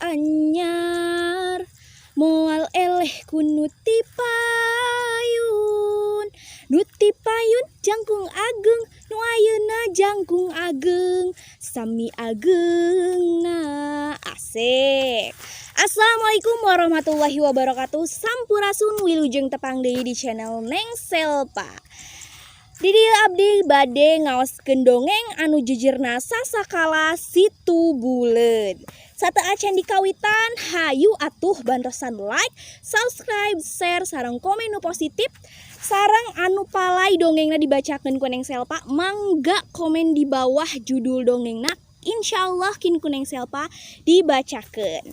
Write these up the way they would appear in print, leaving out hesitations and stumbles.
Anyar moal eleh ku nu ti payun, nu ti payun jangkung ageng, nu ayeuna jangkung ageng sami ageungna. Asik. Assalamualaikum warahmatullahi wabarakatuh. Sampurasun, wilujeng tepang deui di channel Neng Selpa. Di dieu abdi bade ngaoskeun dongeng anu jujurna Sasakala Situ Buleud. Sateuacan dikawitan, hayu atuh bantosan like, subscribe, share, sareng komen nu positif. Sareng anu palay dongengna dibacakeun ku Neng Selpa, mangga komen di bawah judul dongengna. Insya Allah kin ku Neng Selpa dibacakeun.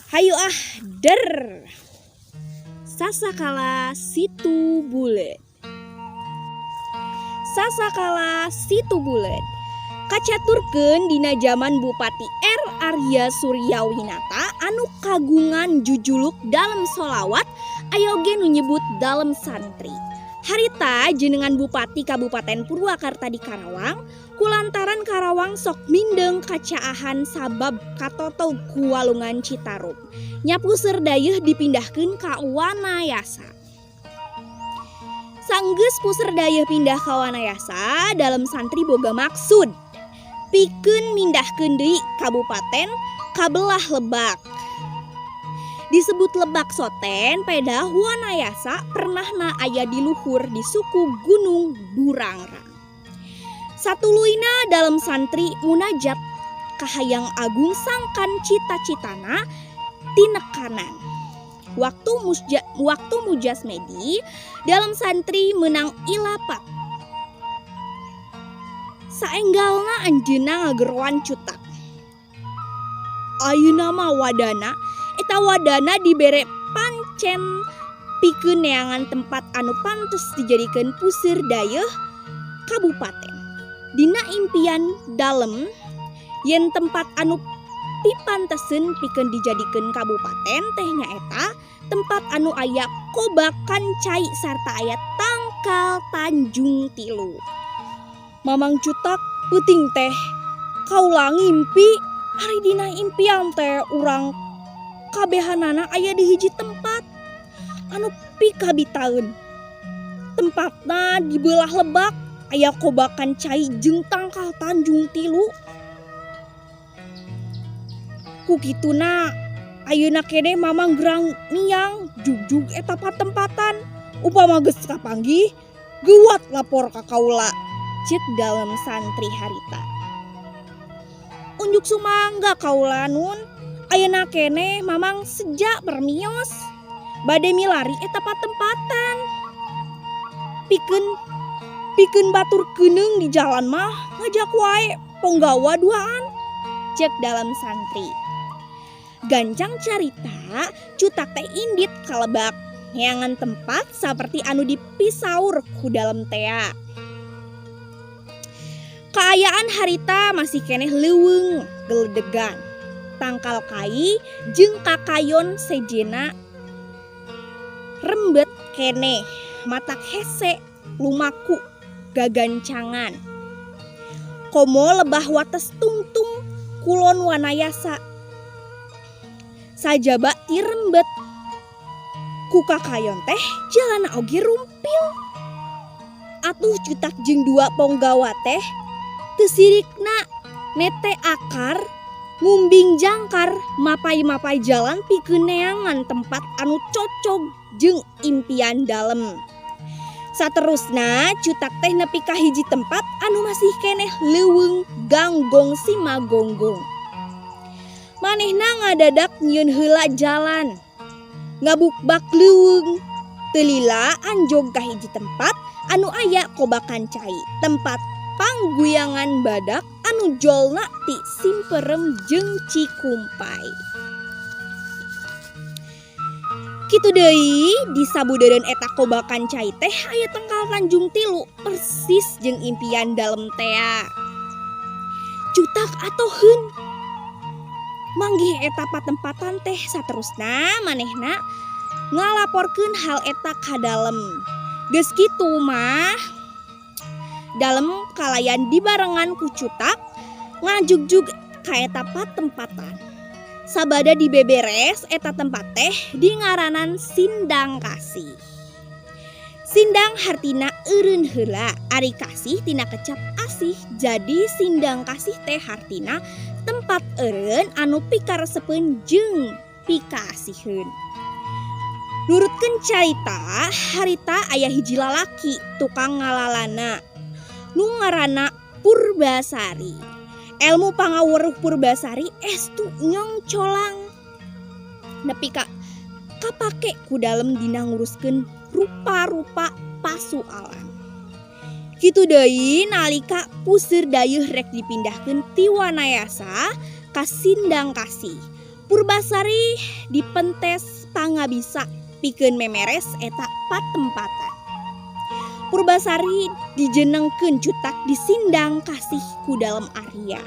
Hayu ah, der. Sasakala Situ Buleud. Sasakala Situ Buleud kacaturkeun dina jaman Bupati R Arya Suryawinata anu kagungan jujuluk Dalem Solawat, aya oge nu nyebut Dalem Santri. Harita jenengan Bupati Kabupaten Purwakarta di Karawang kulantaran Karawang sok mindeng kacaahan sabab katotog ku walungan Citarum. Nya puseur dayeuh dipindahkeun ka Wanayasa. Sanggeus puseur dayeuh pindah ka Wanayasa, Dalem Santri boga maksud pikeun mindahkeun deui kabupaten ka belah lebak. Disebut Lebak Soten, pedah Wanayasa pernahna aya di luhur di suku Gunung Burangrang. Satuluyna Dalem Santri munajat ka Hayang Agung sangkan cita-citana tinekanan. Waktu mujasmedi, Dalem Santri menang ilapat. Saenggalna anjeunna ngageroan cutak. Ayeuna mah wadana, eta wadana dibere pancen pikeun neangan tempat anu pantes dijadikeun puseur dayeuh kabupaten. Dina impian dalem yen tempat anu pipanteseun pikeun dijadikeun kabupaten teh nyaeta tempat anu aya kobakan cai sarta aya tangkal tanjung tilu. Mamang Cutak, peuting teh kaula ngimpi, ari dina impian teh urang kabehanana aya di hiji tempat anu pikabitaeun. Tempatna di beulah lebak, aya kobakan cai jeung tangkal tanjung tilu. Ku kituna ayeuna keneh Mamang gerang miang jugjug eta patempatan. Upama geus kapanggih, geuwat lapor ka kaula, cek Dalem Santri harita. Unjuk sumangga kaula, nun. Ayeuna keneh Mamang seja permios bade milari eta patempatan. Pikeun pikeun batur keuneung di jalan mah ngajak wae ponggawa duaan, cek Dalem Santri. Gancang carita, Cutak teh indit ka lebak neangan tempat saperti anu dipisaur ku dalem tea. Kaayaan harita masih keneh leuweung geledegan. Tangkal kai jeung kakayon sejena rembet keneh, matak hese lumaku gagancangan. Komo lebah wates tungtung kulon Wanayasa. Sajaba ti rembet ku kakayon teh jalanna oge rumpil. Atuh Cutak jeung dua ponggawa teh teu sirikna nete akar, ngumbing jangkar, mapay-mapay jalan pikeun neangan tempat anu cocog jeung impian dalem. Saterusna Cutak teh nepi ka hiji tempat anu masih keneh leuweung ganggong simagonggong. Manehna ngadadak nyieun heula jalan. Ngabukbak leuweung. Teu lila anjog ka hiji tempat anu aya kobakan cai, tempat pangguyangan badak anu jolna ti Simperem jeung Cikumpay. Kitu deui di sabudeureun eta kobakan cai teh aya tangkal tanjung tilu persis jeung impian dalem tea. Cutak atoheun manggih eta patempatan teh, saterusna manehna ngalaporkeun hal eta ka dalem. Geus kitu mah dalem kalayan dibarengan ku Cutak ngajugjug ka eta patempatan. Sabada dibeberes eta tempat teh dingaranan Sindang Kasih. Sindang hartina eureun heula, ari kasih tina kecap asih. Jadi Sindang Kasih teh hartina tempat eureun anu pikaresepeun jeung pikaasiheun. Nurutkeun carita, harita aya hiji lalaki tukang ngalalana nu ngaranna Purbasari. Elmu pangaweruh Purbasari estu nyongcolang nepi ka kapake ku dalem dina nguruskeun rupa-rupa pasualan. Kitu deui nalika puseur dayeuh rek dipindahkeun ti Wanayasa ka Sindang Kasih. Purbasari dipentes pangabisa pikeun memeres eta patempatan. Purbasari dijenengkeun cutak di Sindang Kasih ku Dalem Arya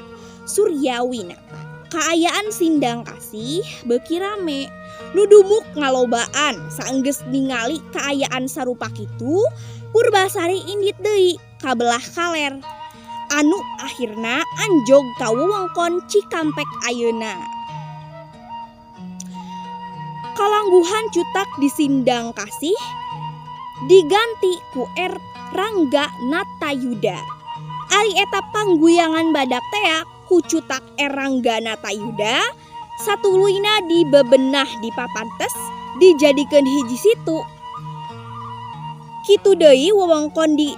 Suryawinata. Kaayaan Sindang Kasih beuki rame, nu dumuk ngalobaan. Saenggeus ningali kaayaan sarupa kitu, Purbasari indit deui ka belah kaler anu akhirna anjog ka wewengkon Cikampek ayeuna. Kalangguhan cutak di Sindang Kasih diganti ku R Rangga Natayuda. Ari eta pangguyangan badak tea ku cutak Erangga Natayuda satuluyna dibebenah di papantes dijadikeun hiji situ. Kitu deui wewengkon di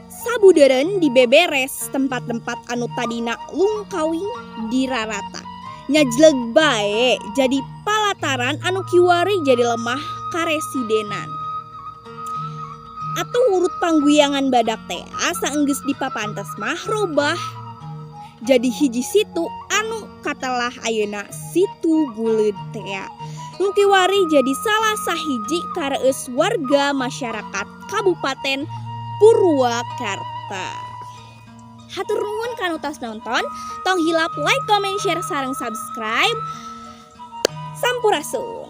sabudeureun dibeberes, tempat-tempat anu tadina lungkawing dirarata. Nyajleg bae jadi palataran anu kiwari jadi lemah karesidenan. Atuh urut pangguyangan badak tea saenggeus dipapantes mah robah jadi hiji situ anu katelah ayeuna Situ Buleud tea. Nu kiwari jadi salah sahiji kareus warga masyarakat Kabupaten Purwakarta. Hatur nuhun kanu tos nonton. Tong hilap like, comment, share, sareng subscribe. Sampurasun.